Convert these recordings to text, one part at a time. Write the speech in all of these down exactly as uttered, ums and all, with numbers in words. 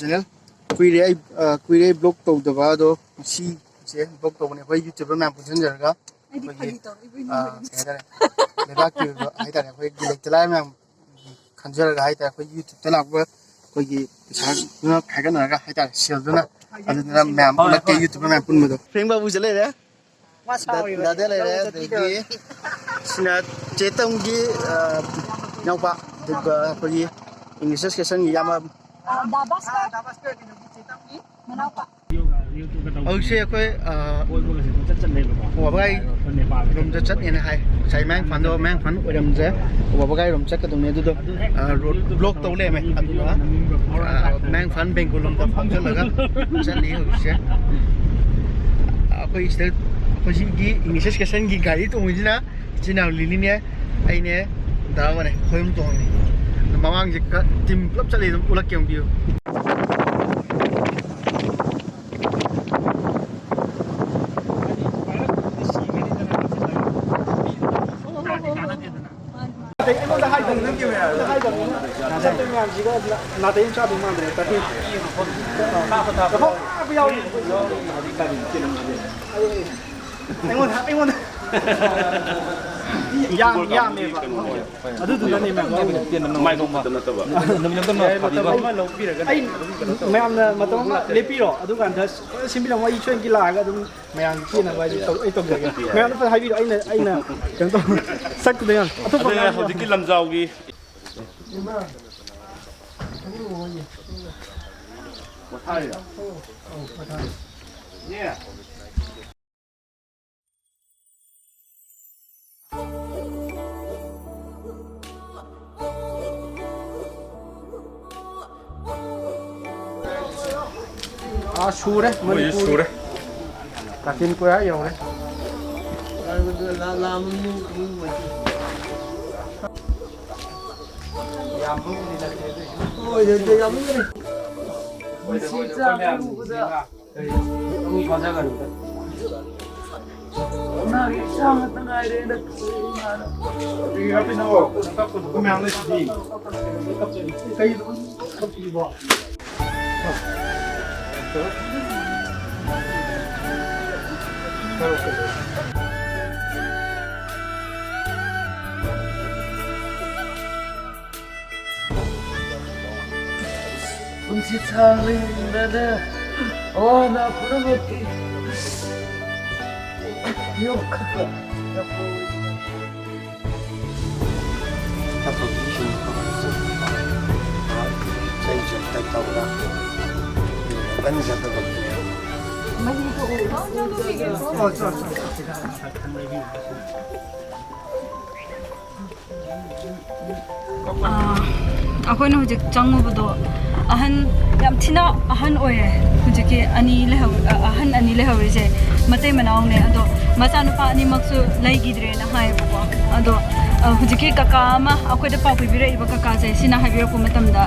Channel ꯀꯨꯏꯔꯦ ꯑꯩ, ꯑ, ꯀꯨꯏꯔꯦ ꯑꯩ vlog ꯇꯧꯗꯕ, ꯑꯗꯣ ꯉꯁꯤꯁꯦ vlog ꯇꯧꯕꯅꯦ ꯑꯩꯈꯣꯏ YouTuber ꯃꯌꯥꯝ ꯄꯨꯟꯁꯤꯟꯖꯔꯒ꯫ ꯑꯩꯗꯤ ꯑꯩꯈꯣꯏꯒꯤ, ꯐꯥꯒꯤ ꯇꯧꯔꯤꯕ ꯑ, ꯏꯃꯨꯡꯗ꯫ ꯀꯩ ꯍꯥꯏꯇꯥꯔꯦ, ꯂꯩꯕꯥꯛꯀꯤ ꯑꯣꯏꯕ ꯍꯥꯏꯇꯥꯔꯦ, ꯑꯩꯈꯣꯏꯒꯤ ꯂꯩꯇ ꯂꯥꯏꯔ ꯃꯌꯥꯝ ꯈꯟꯖꯔꯒ ꯍꯥꯏꯇꯥꯔꯦ, ꯑꯩꯈꯣꯏ YouTubeꯇ ꯂꯥꯛꯄ ꯑꯩꯈꯣꯏꯒꯤ ꯄꯩꯁꯥꯗꯨꯅ ꯈꯥꯏꯒꯠꯅꯔꯒ ꯍꯥꯏꯇꯥꯔꯦ, ꯁꯦꯜꯗꯨꯅ, ꯑꯗꯨꯗꯨꯅ ꯃꯌꯥꯝ ꯄꯨꯂꯛꯀꯤ YouTuber ꯃꯌꯥꯝ ꯄꯨꯟꯕꯗꯣ꯫ ꯐ꯭ꯔꯦꯡ ꯕꯥꯕꯨꯁꯨ ꯂꯩꯔꯦ꯫ ꯃꯥ ꯁꯥꯎꯔꯤꯕꯅꯤ꯫ ꯗꯥꯗꯦ ꯂꯩꯔꯦ, ꯂꯧꯕ ꯆꯠꯄꯤꯗꯣ꯫ ꯑꯗꯒꯤ ꯁꯤꯅ ꯆꯦ ꯇꯝꯒꯤ, ꯑ, ꯏꯅꯥꯎꯄꯥ, ꯑꯗꯨꯒ ꯑꯩꯈꯣꯏꯒꯤ English Educationꯒꯤ ꯏꯌꯥꯝꯕ꯫ ꯑ, ꯗꯥ ꯚꯥꯁꯀꯔ꯫ ꯑ, ꯗꯥ ꯚꯥꯁꯀꯔ ꯀꯩꯅꯣꯒꯤ ꯆꯦ ꯇꯝꯒꯤ ꯃꯅꯥꯎꯄꯥ꯫ ꯍꯧꯖꯤꯛꯁꯦ ꯑꯩꯈꯣꯏ, ꯑ, ꯀꯣꯏꯕꯒꯁꯦ ꯄꯪꯆꯠ ꯆꯠ ꯂꯩꯕꯀꯣ꯫ ꯋꯥꯕꯒꯥꯏ ꯅꯦꯄꯥꯜ ꯔꯣꯝꯗ ꯆꯠꯅꯦꯅ ꯍꯥꯏ꯫ ꯉꯁꯥꯏ ꯃꯌꯥꯡꯐꯥꯟꯗꯣ, ꯃꯌꯥꯡꯐꯥꯟ ꯑꯣꯏꯔꯝꯗ꯭ꯔꯦ꯫ ꯋꯥꯕꯒꯥꯏ ꯔꯣꯝ ꯆꯠꯀꯗꯧꯅꯦ꯫ ꯑꯗꯨꯗꯣ, ꯑ, road block ꯇꯧ ꯂꯩꯔꯝꯃꯦ꯫ ꯑꯗꯨꯅ, ꯑ, ꯃꯌꯥꯡꯐꯥꯟ ꯕꯦꯡꯒꯨꯜ ꯂꯣꯝꯗ ꯐꯥꯎꯖꯜꯂꯒ ꯆꯠꯂꯤ ꯍꯧꯖꯤꯛꯁꯦ꯫ ꯑꯩꯈꯣꯏ ꯁꯤꯗ, ꯑꯩꯈꯣꯏ ꯁꯤꯒꯤ English Educationꯒꯤ ꯒꯥꯔꯤ ꯇꯣꯡꯉꯤꯁꯤꯅ ꯏꯆꯤꯟ ꯏꯅꯥꯎ ꯂꯤꯂꯤꯅꯦ, ꯑꯩꯅꯦ, ꯗꯥ ꯑꯃꯅꯦ, ꯑꯩꯈꯣꯏ ꯑꯍꯨꯝ ꯇꯣꯡꯉꯤ꯫ ꯃꯃꯥꯡꯁꯦ ꯈꯔ team ꯄꯨꯂꯞ ꯆꯠꯂꯤ, ꯑꯗꯨꯝ ꯎꯠꯂꯛꯀꯦ, ꯑꯃꯨꯛ view꯫ ꯑꯩꯉꯣꯟꯗ ꯍꯥꯏꯗꯕꯅꯤ, ꯅꯪꯒꯤ ꯃꯌꯥꯝ꯫ ꯑꯩꯉꯣꯟꯗ ꯍꯥꯏꯗꯕꯅꯤ꯫ ꯆꯠꯇꯣꯏ ꯃꯌꯥꯝꯁꯤꯒ ꯅꯥꯇꯩ ꯑꯃ ꯆꯥꯗꯧ ꯃꯥꯟꯗ꯭ꯔꯦ꯫ ꯇꯥꯇꯤ꯫ ꯀꯥꯞꯄ ꯌꯥꯎꯔꯤ꯫ ꯑꯩꯉꯣꯟꯗ, ꯑꯩꯉꯣꯟꯗ꯫ ꯌꯥꯝ ꯌꯥꯝꯃꯦꯕ꯫ ꯑꯗꯨꯗꯨꯅꯅꯦ ꯃꯌꯥꯝ ꯂꯧꯔꯤꯗꯣ꯫ ꯃꯥꯏ ꯈꯛꯇ ꯅꯠꯇꯕ꯫ ꯅꯨꯃꯤꯠ ꯑꯃ ꯊꯥꯕꯤꯕ꯫ ꯑꯩ ꯃꯌꯥꯝꯅ ꯃꯇꯝ ꯑꯃ ꯂꯦꯞꯄꯤꯔꯣ, ꯑꯗꯨꯀꯥꯟꯗ ꯁꯤꯟꯕꯤꯔꯝꯃꯣ꯫ ꯑꯩ ꯁꯣꯏꯗꯅ ꯂꯥꯛꯑꯒ ꯑꯗꯨꯝ ꯃꯌꯥꯝ ꯄꯦꯟꯅꯕ ꯍꯥꯏꯗꯤ ꯇꯧ-, ꯑꯩ ꯇꯧꯖꯒꯦ꯫ ꯃꯌꯥꯝꯅ ꯐꯖꯅ ꯍꯥꯏꯕꯤꯔꯣ, ꯑꯩꯅ, ꯑꯩꯅ ꯀꯩꯅꯣ ꯇꯧ-, ꯁꯛꯇꯨꯗ ꯌꯥꯝ ꯑꯇꯣꯞꯄ ꯑꯗꯨꯅ ꯉꯥꯡꯕ ꯍꯧꯖꯤꯛꯀꯤ ꯂꯝꯖꯥꯎꯒꯤ ꯑꯥ, ꯁꯨꯔꯦ, ꯃꯣꯏꯁꯦ ꯃꯅꯤꯄꯨꯔ ꯁꯨꯔꯦ꯫ ꯀꯥꯆꯤꯟ ꯀꯣꯌꯥ ꯌꯧꯔꯦ꯫ ꯄꯨꯟꯁꯤ ꯁꯥꯡꯂꯤꯡꯕꯗ ꯑꯋꯥ ꯑꯅꯥ ꯄꯨꯝꯅꯃꯛꯀꯤ ꯌꯣꯛꯈꯠꯄ꯫ ꯑꯥ, ꯑꯩꯈꯣꯏꯅ ꯍꯧꯖꯤꯛ ꯆꯪꯉꯨꯕꯗꯣ ꯑꯍꯟ ꯌꯥꯝ ꯊꯤꯅ ꯑꯍꯟ ꯑꯣꯏꯔꯦ꯫ ꯍꯧꯖꯤꯛꯀꯤ ꯑꯅꯤ ꯂꯩꯍꯧ-, ꯑ-, ꯑꯍꯟ ꯑꯅꯤ ꯂꯩꯍꯧꯔꯤꯁꯦ ꯃꯇꯩ ꯃꯅꯥꯎꯅꯦ, ꯑꯗꯣ ꯃꯆꯥꯅꯨꯄꯥ ꯑꯅꯤꯃꯛꯁꯨ ꯂꯩꯈꯤꯗ꯭ꯔꯦꯅ ꯍꯥꯏꯌꯦꯕꯀꯣ꯫ ꯑꯗꯣ, ꯑ, ꯍꯧꯖꯤꯛꯀꯤ ꯀꯀꯥ ꯑꯃ, ꯑꯩꯈꯣꯏꯗ ꯄꯥꯎ ꯄꯤꯕꯤꯔꯛꯏꯕ ꯀꯀꯥꯁꯦ, ꯁꯤꯅ ꯍꯥꯏꯕꯤꯔꯛꯄ ꯃꯇꯝꯗ,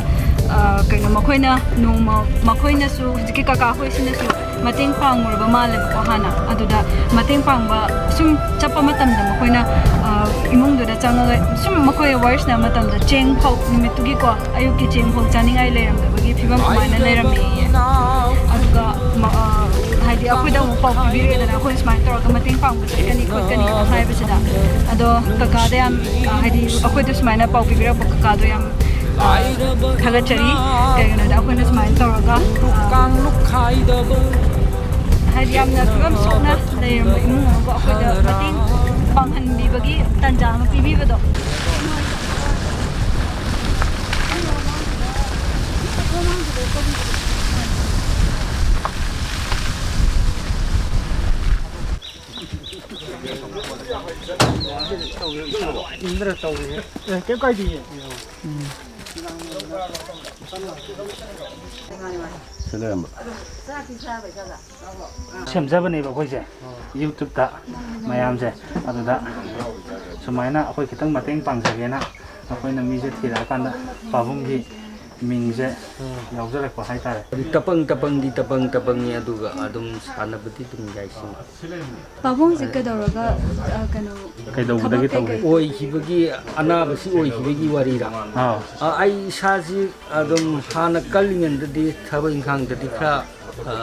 ꯑ, ꯀꯩꯅꯣ, ꯃꯈꯣꯏꯅ ꯅꯣꯡꯃ, ꯃꯈꯣꯏꯅꯁꯨ, ꯍꯧꯖꯤꯛꯀꯤ ꯀꯀꯥ ꯍꯣꯏꯁꯤꯅꯁꯨ ꯃꯇꯦꯡ ꯄꯥꯡꯉꯨꯔꯕ ꯃꯥꯜꯂꯦꯕꯀꯣ ꯍꯥꯟꯅ꯫ ꯑꯗꯨꯗ ꯃꯇꯦꯡ ꯄꯥꯡꯕ ꯁꯨꯝ ꯆꯠꯄ ꯃꯇꯝꯗ ꯃꯈꯣꯏꯅ, ꯑ, ꯏꯃꯨꯡꯗꯨꯗ ꯆꯪꯉꯒ ꯁꯨꯝ ꯃꯈꯣꯏ ꯋꯥꯔꯤ ꯁꯥꯟꯅꯕ ꯃꯇꯝꯗ ꯆꯦꯡ ꯐꯧ, ꯅꯨꯃꯤꯠꯇꯨꯒꯤꯀꯣ ꯑꯌꯨꯛꯀꯤ ꯆꯦꯡ ꯐꯧ ꯆꯥꯅꯤꯡꯉꯥꯏ ꯂꯩꯔꯝꯗꯕꯒꯤ ꯐꯤꯕꯝ ꯑꯗꯨꯃꯥꯏꯅ ꯂꯩꯔꯝꯃꯦꯌꯦ꯫ ꯑꯗꯨꯒ ꯃ-, ꯑ, ꯍꯥꯏꯗꯤ ꯑꯩꯈꯣꯏꯗ ꯑꯃꯨꯛ ꯄꯥꯎ ꯄꯤꯕꯤꯔꯛꯑꯦꯗꯅ, ꯑꯩꯈꯣꯏ ꯁꯨꯃꯥꯏꯅ ꯇꯧꯔꯒ ꯃꯇꯦꯡ ꯄꯥꯡꯕ ꯆꯠꯀꯅꯤ ꯈꯣꯠꯀꯅꯤ ꯍꯥꯏꯕꯁꯤꯗ꯫ ꯑꯗꯣ ꯀꯀꯥꯗ ꯌꯥꯝ, ꯑ, ꯍꯥꯏꯗꯤ ꯑꯩꯈꯣꯏꯗ ꯁꯨꯃꯥꯏꯅ ꯄꯥꯎ ꯄꯤꯕꯤꯔꯛꯄ ꯀꯀꯥꯗꯣ ꯌꯥꯝ, ꯑ, ꯊꯥꯒꯠꯆꯔꯤ꯫ ꯀꯩꯒꯤꯅꯣꯗ ꯑꯩꯈꯣꯏꯅ ꯁꯨꯃꯥꯏꯅ ꯇꯧꯔꯒ, ꯑ, ꯍꯥꯏꯗꯤ ꯌꯥꯝꯅ ꯐꯤꯕꯝ ꯁꯣꯛꯅ ꯂꯩꯔꯝꯕ ꯏꯃꯨꯡ ꯑꯃꯕꯨ ꯑꯩꯈꯣꯏꯗ ꯃꯇꯦꯡ ꯄꯥꯡꯍꯟꯕꯤꯕꯒꯤ ꯇꯥꯟꯖꯥ ꯑꯃ ꯄꯤꯕꯤꯕꯗꯣ꯫ ꯀꯩꯝ ꯀꯥꯏꯗꯤꯌꯦ꯫ ꯁꯦꯝꯖꯕꯅꯦꯕ ꯑꯩꯈꯣꯏꯁꯦ, YouTube-ꯇ ꯃꯌꯥꯝꯁꯦ꯫ ꯑꯗꯨꯗ ꯁꯨꯃꯥꯏꯅ ꯑꯩꯈꯣꯏ ꯈꯤꯇꯪ ꯃꯇꯦꯡ ꯄꯥꯡꯖꯒꯦꯅ ꯑꯩꯈꯣꯏꯅ ꯃꯤꯁꯦ ꯊꯤꯔꯛꯑꯀꯥꯟꯗ ꯄꯥꯕꯨꯡꯒꯤ ꯃꯤꯡꯁꯦ ꯌꯥꯎꯖꯔꯛꯄ ꯍꯥꯏꯇꯥꯔꯦ꯫ ꯇꯄꯪ ꯇꯄꯪꯗꯤ ꯇꯄꯪ ꯇꯄꯪꯅꯤ, ꯑꯗꯨꯒ ꯑꯗꯨꯝ ꯁꯥꯟꯅꯕꯗꯤ ꯑꯗꯨꯝ ꯌꯥꯏ ꯁꯤꯃ꯫ ꯄꯥꯕꯨꯡꯁꯦ ꯀꯩꯗꯧꯔꯒ, ꯑ, ꯀꯩꯅꯣ, ꯀꯩꯗꯧꯕꯗꯒꯤ ꯊꯕꯛ ꯀꯩꯀꯩ ꯇꯧꯒꯦ? ꯑꯣꯏꯈꯤꯕꯒꯤ, ꯑꯅꯥꯕꯁꯤ ꯑꯣꯏꯈꯤꯕꯒꯤ ꯋꯥꯔꯤꯔꯥ? ꯑꯥꯎ꯫ ꯑ, ꯑꯩ ꯏꯁꯥꯁꯤ ꯑꯗꯨꯝ ꯍꯥꯟꯅ ꯀꯜꯂꯤꯉꯩꯗꯗꯤ ꯊꯕꯛ ꯏꯪꯈꯥꯡꯗꯗꯤ ꯈꯔ, ꯑ,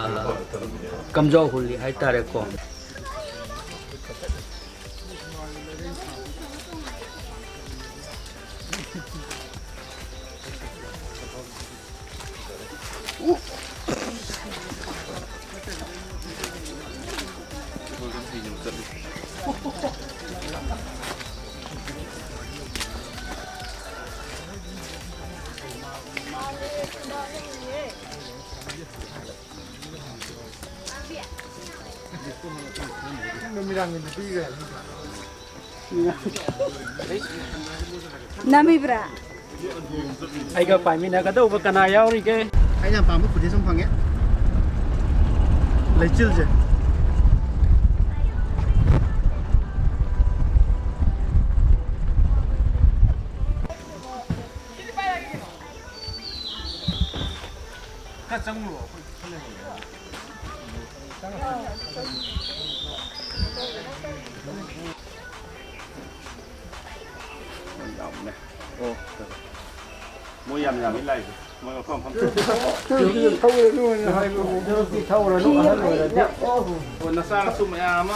ꯀꯝꯖꯥꯎ ꯍꯨꯜꯂꯤ ꯍꯥꯏꯇꯥꯔꯦꯀꯣ꯫ ꯅꯨꯃꯤꯗꯥꯡꯒꯤ ꯅꯨꯄꯤꯒ ꯅꯝꯃꯤꯕ꯭ꯔꯥ? ꯑꯩꯒ ꯄꯥꯏꯃꯤꯟꯅꯒꯗꯧꯕ ꯀꯅꯥ ꯌꯥꯎꯔꯤꯒꯦ? ꯑꯩꯅ ꯄꯥꯝꯕ footage ꯑꯃ ꯐꯪꯉꯦ꯫ ꯂꯩꯆꯤꯜꯁꯦ꯫ ꯈꯔ ꯆꯪꯉꯨꯔꯣ, ꯑꯩꯈꯣꯏ ꯈꯔ ꯂꯩꯍꯧꯔꯦ꯫ ꯌꯥꯝꯃꯦ꯫ ꯑꯣ꯫ ꯃꯣꯏ ꯌꯥꯝ ꯌꯥꯝꯃꯤ ꯂꯥꯛꯏꯁꯦ꯫ ꯃꯣꯏ ꯃꯐꯝ ꯃꯐꯝ ꯊꯧꯔꯅꯨ ꯍꯥꯏꯅ ꯍꯥꯏꯕꯕꯨ꯫ ꯍꯧꯖꯤꯛꯇꯤ ꯊꯧꯔꯅꯨ, ꯑꯍꯜ ꯑꯣꯏꯔꯗꯤ꯫ ꯑꯣ, ꯅꯆꯥꯅꯁꯨ ꯃꯌꯥꯝ ꯑꯃ꯫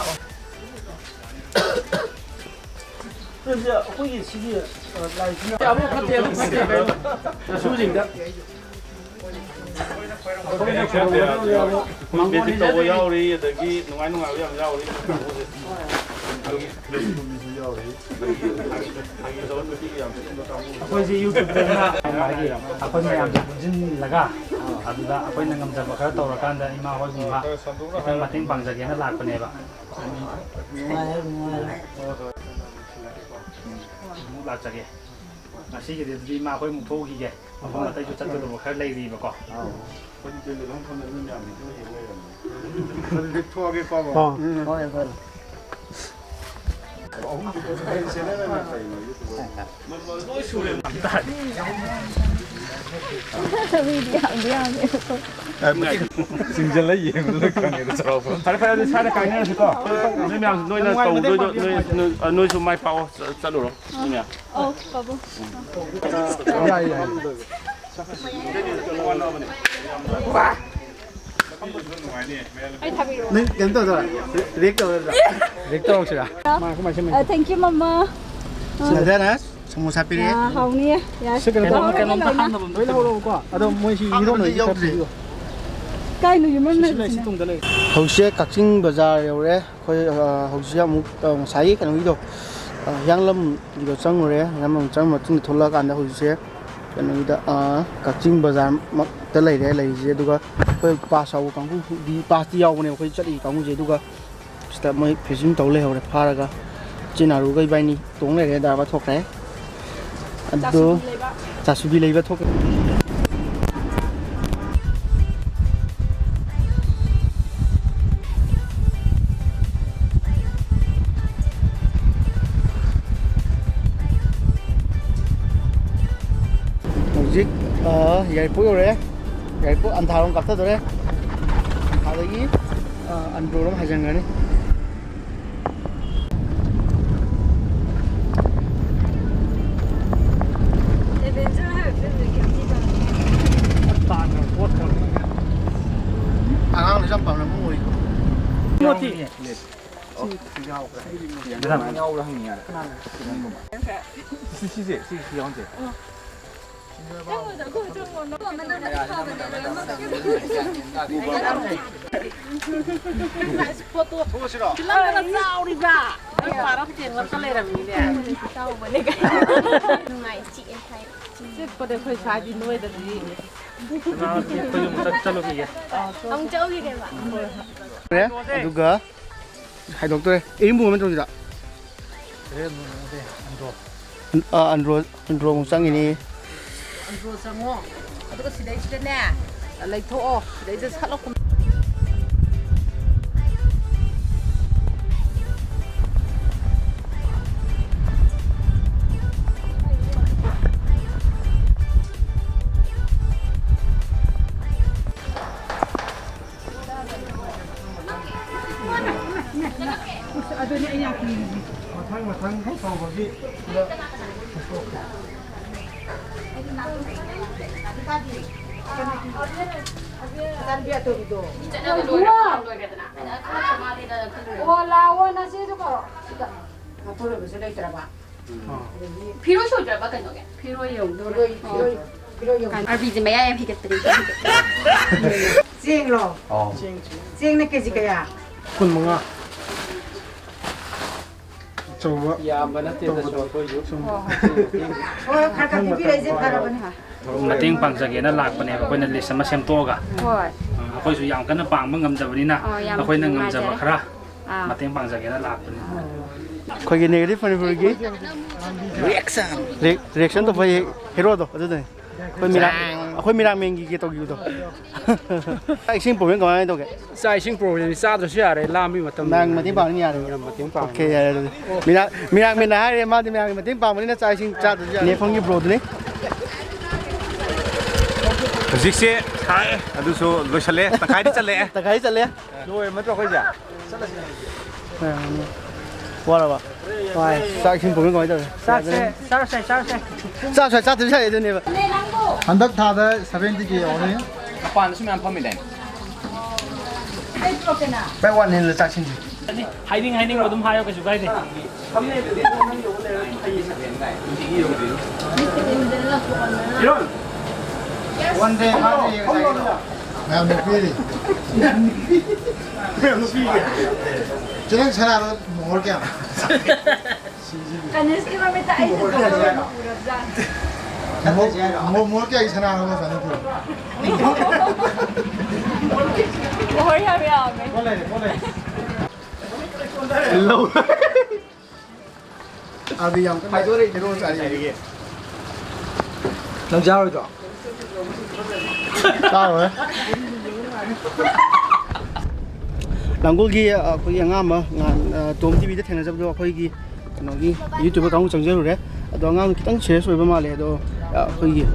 ꯑꯩꯈꯣꯏꯒꯤ ꯁꯤꯒꯤ, ꯑ, ꯂꯥꯏꯁꯤꯅ ꯑꯃꯨꯛ ꯐꯠꯇꯦ, ꯑꯃꯨꯛ ꯐꯠꯇꯦ, ꯀꯩꯅꯣ? ꯃꯁꯨꯁꯤꯡꯗ꯫ ꯃꯦꯖꯤꯛ ꯇꯧꯕ ꯌꯥꯎꯔꯤ, ꯑꯗꯒꯤ ꯅꯨꯡꯉꯥꯏ ꯅꯨꯡꯉꯥꯏꯕ ꯌꯥꯝ ꯌꯥꯎꯔꯤ꯫ ꯑꯩꯈꯣꯏꯁꯦ YouTubeꯇꯅ ꯍꯥꯏꯗꯤ ꯑꯩꯈꯣꯏ ꯃꯌꯥꯝꯁꯦ ꯄꯨꯟꯁꯤꯜꯂꯒ ꯑꯗꯨꯗ ꯑꯩꯈꯣꯏꯅ ꯉꯝꯖꯕ ꯈꯔ ꯇꯧꯔꯀꯥꯟꯗ ꯏꯃꯥ ꯍꯣꯏꯒꯨꯝꯕ ꯈꯤꯇꯪ ꯃꯇꯦꯡ ꯄꯥꯡꯖꯒꯦꯅ ꯂꯥꯛꯄꯅꯦꯕ꯫ ꯑꯃꯨꯛ ꯂꯥꯛꯆꯒꯦ꯫ ꯉꯁꯤꯒꯤꯗꯤ ꯑꯗꯨꯗꯤ ꯏꯃꯥ ꯍꯣꯏ ꯑꯃꯨꯛ ꯊꯣꯛꯎꯈꯤꯒꯦ꯫ ꯃꯐꯝ ꯑꯇꯩꯁꯨ ꯆꯠꯀꯗꯧꯕ ꯈꯔ ꯂꯩꯔꯤꯕꯀꯣ꯫ ꯑꯩꯈꯣꯏꯗꯤ ꯇꯦꯟꯗꯨ ꯑꯗꯨꯝ ꯐꯝꯃꯦ, ꯅꯣꯏ ꯃꯌꯥꯝꯗꯤ ꯑꯗꯨꯝ ꯌꯦꯡ ꯂꯩꯔꯝꯃꯦ꯫ ꯑꯗꯨꯗꯤ ꯊꯣꯛꯑꯒꯦꯀꯣ, ꯑꯃꯨꯛ꯫ ꯑꯣ꯫ ꯎꯝ, ꯍꯣꯏ, ꯍꯣꯏ꯫ ꯑꯍꯨꯝꯗꯤ ꯀꯩꯅꯣ, ꯀꯩꯅꯣ, ꯀꯩꯅꯣ, ꯌꯨꯇꯨꯕꯔ꯫ ꯃꯤꯗꯤ ꯌꯥꯝꯗꯤ ꯌꯥꯝꯃꯦ꯫ ꯆꯤꯡꯁꯤꯜꯂ ꯌꯦꯡꯕꯗ ꯂꯣꯏ ꯈꯪꯉꯦꯗ, ꯆꯥꯎꯔꯥꯛꯄ꯫ ꯐꯔꯦ, ꯐꯔꯦ, ꯑꯗꯨꯗꯤ ꯁ꯭ꯋꯥꯏꯗ ꯀꯥꯏꯅꯔꯁꯤꯀꯣ꯫ ꯅꯣꯏ ꯃꯌꯥꯝ, ꯅꯣꯏꯅ ꯇꯧꯗꯣꯏꯗꯣ, ꯅꯣꯏ, ꯅꯣꯏ, ꯅꯣꯏꯁꯨ ꯃꯥꯏ ꯄꯥꯛꯑꯣ, ꯆ-, ꯆꯠꯂꯨꯔꯣ, ꯅꯣꯏ ꯃꯌꯥꯝ꯫ ꯑꯧ, ꯄꯥꯕꯨꯡ꯫ ꯌꯥꯏ, ꯌꯥꯏ꯫ ꯑꯩ ꯊꯥꯕꯤꯔꯛꯑꯣ꯫ ꯅꯪ ꯀꯩꯅꯣ ꯇꯧꯗꯣꯏꯔꯥ? ꯔꯤ-, react ꯇꯧꯔꯣꯏꯗ꯭ꯔꯥ? React ꯇꯧꯔꯛꯁꯤꯔꯥ? ꯃꯥ ꯀꯃꯥꯏ ꯁꯦꯝꯃꯤ? ꯑ, thank you, ꯃꯃꯥ꯫ ꯑ꯫ ꯁꯤꯗꯅ ꯁꯃꯣꯁꯥ ꯄꯤꯔꯛꯑꯦ꯫ ꯌꯥ, ꯍꯥꯎꯅꯤꯌꯦ꯫ ꯌꯥ, ꯁꯤ ꯀꯩꯅꯣ ꯁꯤꯗ ꯇꯧ-, ꯍꯥꯎꯅꯤ ꯀꯩꯅꯣꯝꯇ ꯂꯣꯏꯅ꯫ ꯍꯥꯡꯅꯕ ꯑꯝꯇ ꯂꯣꯏ ꯂꯧꯍꯧꯔꯣ꯫ ꯀꯣ ꯑꯗꯣ ꯃꯣꯏꯁꯤ ꯍꯥꯞꯅꯕꯗꯤ ꯍꯤꯔꯣꯅ ꯌꯥꯎꯗ꯭ꯔꯤ꯫ ꯀꯥꯏꯅꯣ ꯌꯨꯝꯂꯝ ꯁꯤ ꯂꯩꯕꯁꯤꯅ? ꯂꯩ, ꯁꯤ ꯇꯨꯡꯗ ꯂꯩ꯫ ꯍꯧꯖꯤꯛꯁꯦ ꯀꯛꯆꯤꯡ ꯕꯖꯥꯔ ꯌꯧꯔꯦ꯫ ꯑꯩꯈꯣꯏ, ꯑ, ꯍꯧꯖꯤꯛꯁꯦ ꯑꯃꯨꯛ, ꯑ, ꯉꯁꯥꯏꯒꯤ ꯀꯩꯅꯣꯒꯤꯗꯣ, ꯑ, ꯍꯤꯌꯥꯡꯂꯝꯒꯤꯗꯣ ꯆꯪꯉꯨꯔꯦ꯫ ꯍꯤꯌꯥꯡꯂꯝ ꯆꯪꯉ ꯃꯇꯨꯡꯗ ꯊꯣꯛꯂꯛꯑꯀꯥꯟꯗ ꯍꯧꯖꯤꯛꯁꯦ ꯀꯩꯅꯣꯒꯤꯗ, ꯑ, ꯀꯛꯆꯤꯡ ꯕꯖꯥꯔꯃꯛꯇ ꯂꯩꯔꯦ ꯂꯩꯔꯤꯁꯦ꯫ ꯑꯗꯨꯒ ꯑꯩꯈꯣꯏ ꯄꯥꯁ ꯌꯥꯎꯕ ꯀꯥꯡꯕꯨꯗꯤ, ꯄꯥꯁꯇꯤ ꯌꯥꯎꯕꯅꯦꯕ ꯑꯩꯈꯣꯏ ꯆꯠꯂꯤ ꯀꯥꯡꯕꯨꯁꯦ꯫ ꯑꯗꯨꯒ ꯁꯤꯗ ꯃꯣꯏ ꯐꯦꯟꯁꯤꯡ ꯇꯧ ꯂꯩꯍꯧꯔꯦ ꯐꯥꯔꯒ꯫ ꯏꯆꯤꯟ ꯅꯥꯔꯨꯒ ꯏꯕꯥꯏꯅꯤ ꯇꯣꯡ ꯂꯩꯔꯦ, ꯗ꯭ꯔꯥꯏꯚꯔ ꯊꯣꯛꯈ꯭ꯔꯦ꯫ ꯑꯗꯨ ꯆꯥꯁꯨꯕꯤ ꯂꯩꯕ꯫ ꯆꯥꯁꯨꯕꯤ ꯂꯩꯕ ꯊꯣꯛꯈ꯭ꯔꯦ꯫ ꯍꯧꯖꯤꯛ, ꯑ, ꯌꯥꯏꯔꯤꯄꯣꯛ ꯌꯧꯔꯦ꯫ ꯌꯥꯏꯔꯤꯄꯣꯛ ꯑꯟꯙꯥꯔꯣꯝ ꯀꯥꯞꯊꯗꯣꯔꯦ꯫ ꯑꯟꯙꯥꯗꯒꯤ, ꯑ, ꯑꯟꯗ꯭ꯔꯣꯔꯣꯝ ꯍꯥꯏꯖꯤꯟꯈ꯭ꯔꯅꯤ꯫ Adventure ꯍꯥꯏꯕ ꯐꯤꯂꯝꯁꯦ ꯌꯥꯎꯕ꯭ꯔꯥ? ꯌꯥꯎꯕ꯭ꯔꯥ ꯍꯪꯅꯤꯡꯉꯦ꯫ ꯁꯤ, ꯁꯤꯁꯦ, ꯁꯤ, ꯁꯤ ꯌꯥꯎꯍꯟꯁꯦ꯫ ꯐꯤꯂꯝꯗꯅ ꯆꯥꯎꯔꯤꯕ꯫ ꯑꯩ ꯄꯥꯔꯞ ꯇꯦꯡꯂꯛꯇ ꯂꯩꯔꯝꯃꯤꯅꯦ꯫ ꯅꯨꯡꯉꯥꯏ, ꯆꯤꯛꯑꯦ ꯍꯥꯏ꯫ ꯆꯤꯛꯄꯗ ꯑꯩꯈꯣꯏ ꯁ꯭ꯋꯥꯏꯗꯤ ꯅꯣꯏꯗꯗꯤ꯫ ꯑꯩꯈꯣꯏ ꯌꯨꯝ ꯆꯠ-, ꯆꯠꯂꯨꯈꯤꯒꯦ꯫ ꯑꯃꯨꯛ ꯆꯠꯂꯨꯈꯤꯒꯦꯕ꯫ ꯑꯗꯨꯒ ꯍꯥꯏꯗꯣꯛꯇꯣꯔꯦ꯫ ꯏꯔꯤꯡꯕꯨꯡ ꯑꯃ ꯇꯧꯁꯤꯔ? ꯑꯟꯗ꯭ꯔꯣ꯫ ꯑꯟ-, ꯑꯥ, ꯑꯟꯗ꯭ꯔꯣ, ꯑꯟꯗ꯭ꯔꯣ ꯑꯃꯨꯛ ꯆꯪꯉꯤꯅꯤ꯫ ꯑꯟꯗ꯭ꯔꯣ ꯆꯪꯉꯣ꯫ ꯑꯗꯨꯒ ꯁꯤꯗꯩꯁꯤꯗꯅꯦ, ꯂꯩꯊꯣꯛꯑꯣ꯫ ꯁꯤꯗꯩꯗ ꯁꯠꯂ ꯀꯨꯝ-, ꯑꯗꯨꯅꯦ ꯑꯩ ꯌꯥꯝ ꯀꯤꯔꯤꯁꯦ꯫ ꯃꯊꯪ ꯃꯊꯪ ꯇꯧꯕꯒꯤ ꯁꯤꯗ ꯃꯆꯥꯅꯨꯄꯤ ꯑꯇꯣꯝꯕꯤꯗꯣ꯫ ꯑꯣ, ꯂꯥꯛꯑꯣ, ꯅꯆꯦꯁꯨ ꯀꯧꯔꯣ꯫ ꯁꯤꯗ ꯃꯄꯨꯔꯣꯏꯕꯁꯨ ꯂꯩꯇ꯭ꯔꯕ꯫ ꯐꯤꯔꯣꯏ ꯁꯣꯏꯗ꯭ꯔꯕ ꯀꯩꯅꯣꯒꯤ? ꯐꯤꯔꯣꯏ ꯌꯧꯗꯣꯔꯦ꯫ ꯐꯤꯔꯣꯏ, ꯐꯤꯔꯣꯏ, ꯐꯤꯔꯣꯏ ꯌꯧꯗꯣꯔꯦ꯫ ꯑꯥꯔꯕꯤꯁꯦ ꯃꯌꯥꯏ ꯌꯥꯝ ꯍꯤꯒꯠꯄꯅꯦ꯫ ꯆꯦꯡꯂꯣ? ꯑꯧ꯫ ꯆꯦꯡꯅ ꯀꯦꯖꯤ ꯀꯌꯥ? ꯀꯨꯟꯃꯉꯥ꯫ ꯑꯆꯧꯕ꯫ ꯌꯥꯝꯕ ꯅꯠꯇꯦꯗ, ꯇꯧꯕꯗꯣ꯫ ꯁꯨꯝ ꯑꯩꯈꯣꯏꯁꯨ꯫ ꯁꯨꯝ꯫ ꯍꯣꯏ, ꯍꯣꯏ, ꯈꯔ ꯈꯔ ꯄꯤꯕꯤꯔꯛꯏꯁꯦ ꯐꯔꯕꯅꯦ꯫ ꯃꯇꯦꯡ ꯄꯥꯡꯖꯒꯦꯅ ꯂꯥꯛꯄꯅꯦꯕ ꯑꯩꯈꯣꯏꯅ ꯂꯤꯁ ꯑꯃ ꯁꯦꯝꯗꯣꯛꯑꯒ꯫ ꯍꯣꯏ꯫ ꯑ, ꯑꯩꯈꯣꯏꯁꯨ ꯌꯥꯝ ꯀꯟꯅ ꯄꯥꯡꯕ ꯉꯝꯗꯕꯅꯤꯅ ꯑꯣ, ꯌꯥꯝ ꯑꯩꯈꯣꯏꯅ ꯉꯝꯖꯕ ꯅꯨꯡꯉꯥꯏꯖꯔꯦ꯫ ꯈꯔ ꯑꯥ꯫ ꯃꯇꯦꯡ ꯄꯥꯡꯖꯒꯦꯅ ꯂꯥꯛꯄꯅꯤ꯫ ꯑꯩꯈꯣꯏꯒꯤ negative ꯃꯅꯤꯄꯨꯔꯒꯤ reaction꯫ Re-, reaction ꯇꯧꯕ ꯍꯦ-, ꯍꯦꯔꯣꯗꯣ ꯑꯗꯨꯗꯅꯤ꯫ ꯑꯩꯈꯣꯏ ꯃꯤꯔꯥ-, ꯑꯩꯈꯣꯏ ꯃꯤꯔꯥꯡꯃꯦꯟꯒꯤ ꯇꯧꯈꯤꯕꯗꯣ꯫ ꯆꯥꯛ ꯏꯁꯤꯡ problem ꯀꯃꯥꯏꯅ ꯇꯧꯒꯦ? ꯆꯥꯛ ꯏꯁꯤꯡ problemꯗꯤ ꯆꯥꯗ꯭ꯔꯁꯨ ꯌꯥꯔꯦ, ꯂꯥꯝꯕꯒꯤ ꯃꯇꯝ꯫ ꯃꯌꯥꯝꯒꯤ ꯃꯇꯦꯡ ꯄꯥꯡꯕꯅ ꯌꯥꯔꯦꯕ? ꯃꯌꯥꯝ ꯃꯇꯦꯡ ꯄꯥꯡꯕꯅ꯫ Okay, ꯌꯥꯔꯦ ꯑꯗꯨꯗꯤ꯫ ꯃꯤꯔꯥ-, ꯃꯤꯔꯥꯡꯃꯦꯟꯅ ꯍꯥꯏꯔꯦ, ꯃꯥꯗꯤ ꯃꯌꯥꯝꯒꯤ ꯃꯇꯦꯡ ꯄꯥꯡꯕꯅꯤꯅ ꯆꯥꯛ ꯏꯁꯤꯡ ꯆꯥꯗ꯭ꯔꯁꯨ ꯌꯥꯔꯦ꯫ ꯅꯦꯐꯝꯒꯤ broꯗꯨꯅꯤ꯫ ꯍꯧꯖꯤꯛꯁꯦ ꯁꯥꯏ, ꯑꯗꯨꯁꯨ ꯂꯣꯏꯁꯜꯂꯦ, ꯇꯪꯈꯥꯏꯗꯤ ꯆꯜꯂꯦ꯫ ꯇꯪꯈꯥꯏ ꯆꯜꯂꯦ꯫ ꯂꯣꯏꯔꯕ ꯅꯠꯇ꯭ꯔꯣ ꯑꯩꯈꯣꯏꯁꯦ? ꯋꯥꯔꯕ? ꯋꯥꯏ꯫ ꯆꯥꯛ ꯏꯁꯤꯡ ꯄꯨꯕ ꯀꯃꯥꯏꯅ ꯇꯧꯔꯦ? ꯆꯥꯛꯁꯦ ꯆꯥꯔꯁꯦ, ꯆꯥꯔꯁꯦ꯫ ꯆꯥꯛ ꯁ꯭ꯋꯥꯏ ꯆꯥꯗꯕꯁꯨ ꯌꯥꯏ ꯑꯗꯨꯅꯦꯕ꯫ ꯍꯟꯗꯛ ꯊꯥꯗ seventy K ꯌꯧꯔꯅꯤ꯫ ꯃꯄꯥꯟꯗꯁꯨ ꯃꯌꯥꯝ ꯐꯝꯃꯤꯗꯥꯏꯅꯦ? ꯄꯥꯏ ꯋꯥꯟ ꯍꯦꯟꯂ ꯆꯥꯛꯁꯤꯡꯁꯦ꯫ ꯍꯥꯏꯅꯤꯡ ꯍꯥꯏꯅꯤꯡꯕ ꯑꯗꯨꯝ ꯍꯥꯏꯌꯣ, ꯀꯩꯁꯨ ꯀꯥꯏꯗꯦ꯫ ꯃꯌꯥꯝ ꯅꯨꯄꯤꯔꯤ꯫ ꯆꯦ, ꯅꯪ ꯁꯅꯥꯗꯣ ꯃꯣꯍꯣꯔ ꯀꯌꯥ? ꯀꯅꯤꯁꯀꯤ ꯃꯃꯤꯠꯇ ꯑꯩꯁꯦ ꯗꯣꯛꯇꯔ ꯑꯣꯏꯅ ꯎꯔꯕꯖꯥꯠꯅꯤ꯫ ꯃꯣ-, ꯃꯣ-, ꯃꯣꯍꯣꯔ ꯀꯌꯥꯒꯤ ꯁꯅꯥꯅꯣ ꯅꯪ ꯁꯥꯟꯅꯗꯣꯏ? ꯃꯣꯍꯣꯔ ꯌꯥꯝ ꯌꯥꯝꯃꯦ꯫ ꯂꯧ꯫ ꯑꯗꯨ ꯌꯥꯝ ꯀꯟꯅ ꯍꯦꯔꯣ ꯆꯥꯔꯤ꯫ ꯅꯪ ꯆꯥꯔꯣꯏꯗ꯭ꯔꯣ? ꯆꯥꯔꯣꯏ꯫ ꯂꯥꯡꯒꯣꯜꯒꯤ, ꯑ, ꯑꯩꯈꯣꯏꯒꯤ ꯑꯉꯥꯡ ꯑꯃ ꯉꯍꯥꯟ, ꯑ, ꯇꯣꯝ ꯇꯤꯚꯤꯗ ꯊꯦꯡꯅꯖꯕꯗꯣ ꯑꯩꯈꯣꯏꯒꯤ ꯀꯩꯅꯣꯒꯤ YouTubeꯇ ꯑꯃꯨꯛ ꯆꯪꯖꯔꯨꯔꯦ꯫ ꯑꯗꯣ ꯑꯉꯥꯡꯗꯣ ꯈꯤꯇꯪ serious ꯑꯣꯏꯕ ꯃꯥꯜꯂꯦ꯫ ꯑꯗꯣ, ꯑ, ꯑꯩꯈꯣꯏꯒꯤ,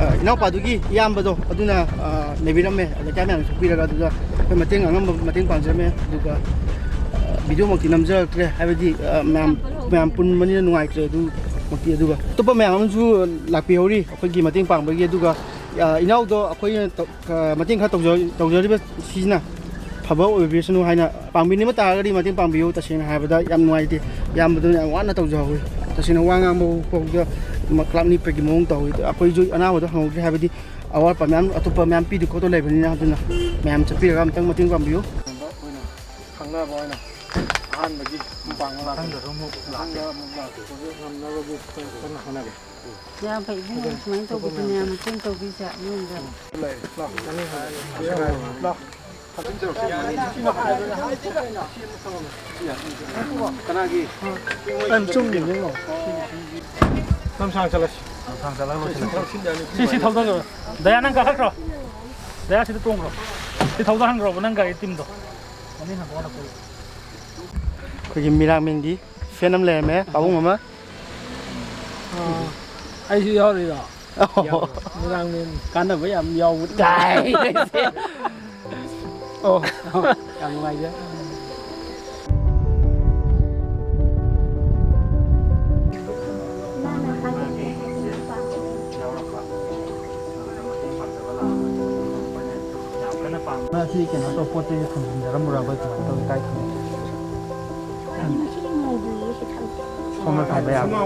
ꯑ, ꯏꯅꯥꯎꯄꯥꯗꯨꯒꯤ ꯏꯌꯥꯝꯕꯗꯣ ꯑꯗꯨꯅ, ꯑ, ꯂꯩꯕꯤꯔꯝꯃꯦ꯫ ꯂꯩꯀꯥꯏ ꯃꯌꯥꯝꯅ ꯁꯛꯄꯤꯔꯒ ꯑꯗꯨꯗ ꯑꯩꯈꯣꯏ ꯃꯇꯦꯡ ꯑꯉꯝꯕ ꯃꯇꯦꯡ ꯄꯥꯡꯖꯔꯝꯃꯦ꯫ ꯑꯗꯨꯒ, ꯑ, videoꯃꯛꯇꯤ ꯅꯝꯖꯔꯛꯇ꯭ꯔꯦ, ꯍꯥꯏꯕꯗꯤ, ꯑ, ꯃꯌꯥꯝ, ꯃꯌꯥꯝ ꯄꯨꯟꯕꯅꯤꯅ ꯅꯨꯡꯉꯥꯏꯇ꯭ꯔꯦ ꯑꯗꯨꯃꯛꯇꯤ꯫ ꯑꯗꯨꯒ ꯑꯇꯣꯞꯄ ꯃꯌꯥꯝ ꯑꯃꯁꯨ ꯂꯥꯛꯄꯤꯍꯧꯔꯤ ꯑꯩꯈꯣꯏꯒꯤ ꯃꯇꯦꯡ ꯄꯥꯡꯕꯒꯤ꯫ ꯑꯗꯨꯒ, ꯑ, ꯏꯅꯥꯎꯗꯣ ꯑꯩꯈꯣꯏꯅ ꯇꯧ-, ꯑ, ꯃꯇꯦꯡ ꯈꯔ ꯇꯧꯖ-, ꯇꯧꯖꯔꯤꯕ ꯁꯤꯁꯤꯅ ꯐꯕ ꯑꯣꯏꯕꯤꯁꯅꯨ ꯍꯥꯏꯅ ꯄꯥꯡꯕꯤꯅꯤꯡꯕ ꯇꯥꯔꯒꯗꯤ ꯃꯇꯦꯡ ꯄꯥꯡꯕꯤꯌꯨ꯫ ꯇꯁꯦꯡꯅ ꯍꯥꯏꯔꯕꯗ ꯌꯥꯝ ꯅꯨꯡꯉꯥꯏꯇꯦ꯫ ꯏꯌꯥꯝꯕꯗꯨꯅ ꯌꯥꯝ ꯋꯥꯅ ꯇꯧꯖꯍꯧꯋꯤ꯫ ꯇꯁꯦꯡꯅ ꯋꯥ ꯉꯥꯡꯕ ꯐꯥꯎꯗ ꯃ-, ꯀ꯭ꯂꯥꯞ ꯅꯤꯛꯄꯒꯤ ꯃꯑꯣꯡ ꯇꯧꯋꯤ꯫ ꯑꯩꯈꯣꯏꯁꯨ ꯑꯅꯥꯕꯗꯣ ꯍꯪꯍꯧꯗ꯭ꯔꯦ, ꯍꯥꯏꯕꯗꯤ ꯑꯋꯥꯠꯄ ꯃꯌꯥꯝ, ꯑꯇꯣꯞꯄ ꯃꯌꯥꯝ ꯄꯤꯗ ꯈꯣꯠꯇ ꯂꯩꯕꯅꯤꯅ꯫ ꯑꯗꯨꯅ ꯃꯌꯥꯝ ꯆꯠꯄꯤꯔꯒ ꯑꯝꯇꯪ ꯃꯇꯦꯡ ꯄꯥꯡꯕꯤꯌꯨ꯫ ꯈꯪꯅꯕ ꯑꯣꯏꯅ ꯑꯍꯥꯟꯕꯒꯤ ꯃꯇꯥꯡꯗꯁꯨ ꯑꯃꯨꯛ ꯂꯥꯛꯀꯦ꯫ ꯃꯊꯪꯗ ꯑꯃꯨꯛ ꯂꯥꯛꯀꯦ꯫ ꯉꯝꯅꯕꯒꯤ ꯑꯩꯈꯣꯏ ꯀꯟꯅ ꯍꯣꯠꯅꯒꯦ꯫ ꯌꯥꯝ ꯐꯩ ꯏꯕꯨꯡꯉꯣ, ꯁꯨꯃꯥꯏꯅ ꯇꯧꯕꯗꯨꯅꯦ ꯃꯇꯦꯡ ꯇꯧꯕꯤꯁꯦ ꯑꯃꯔꯣꯝꯗ꯫ ꯂꯥꯎ꯫ ꯀꯅꯥꯒꯤ? ꯌꯥꯝ ꯆꯨꯝꯃꯤꯅꯦ꯫ ꯂꯝꯁꯥꯡ ꯆꯠꯂꯁꯤ꯫ ꯂꯝꯁꯥꯡ ꯆꯠꯂꯒ ꯂꯣꯏꯁꯤꯜꯂꯁꯤ꯫ ꯁꯤ, ꯁꯤ ꯊꯧꯗꯈ꯭ꯔꯣ꯫ ꯗꯌꯥ, ꯅꯪ ꯀꯥꯈꯠꯈ꯭ꯔꯣ꯫ ꯗꯌꯥ, ꯁꯤꯗ ꯇꯣꯡꯈ꯭ꯔꯣ꯫ ꯁꯤ ꯊꯧꯗꯍꯟꯈ꯭ꯔꯣꯕ, ꯅꯪ ꯒꯥꯔꯤ ꯇꯤꯝꯗꯣ꯫ ꯑꯩꯈꯣꯏꯒꯤ ꯃꯤꯔꯥꯡꯃꯦꯟꯒꯤ ꯐꯦꯟ ꯑꯃ ꯂꯩꯔꯝꯃꯦ, ꯄꯥꯕꯨꯡ ꯑꯃ꯫ ꯑꯥ, ꯑꯩꯁꯨ ꯌꯥꯎꯔꯤꯔꯣ? ꯑꯣ꯫ ꯌꯥꯎꯔꯣ꯫ ꯃꯤꯔꯥꯡꯃꯦꯟ꯫ ꯀꯥꯟꯅꯕ ꯌꯥꯝ ꯌꯥꯎꯕ ꯇꯥꯏ꯫ ꯑꯣ꯫ ꯌꯥꯝ ꯅꯨꯡꯉꯥꯏꯖꯔꯦ꯫ ꯃꯥ ꯁꯤ ꯀꯩꯅꯣ ꯇꯧ, ꯄꯣꯠ ꯆꯩꯁꯦ ꯊꯝꯖꯤꯟꯖꯔꯝꯃꯨꯔꯕ, ꯀꯃꯥꯏꯅ ꯇꯧꯋꯤ, ꯀꯥꯏ ꯊꯝꯃꯤ? ꯃꯃꯜ ꯈꯥꯏꯕ ꯌꯥꯕ꯫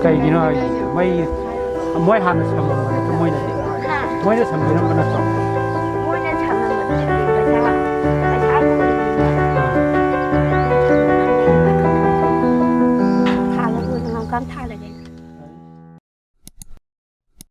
ꯀꯩꯒꯤꯅꯣ ꯍꯥꯏꯁꯦ? ꯃꯩ, ꯃꯣꯏ ꯍꯥꯟꯅ ꯁꯝꯃꯝꯕ ꯅꯠꯇ꯭ꯔꯣ? ꯃꯣꯏꯅꯗꯤ, ꯃꯣꯏꯅ ꯁꯝꯕꯤꯔꯝꯕ ꯅꯠꯇ꯭ꯔꯣ?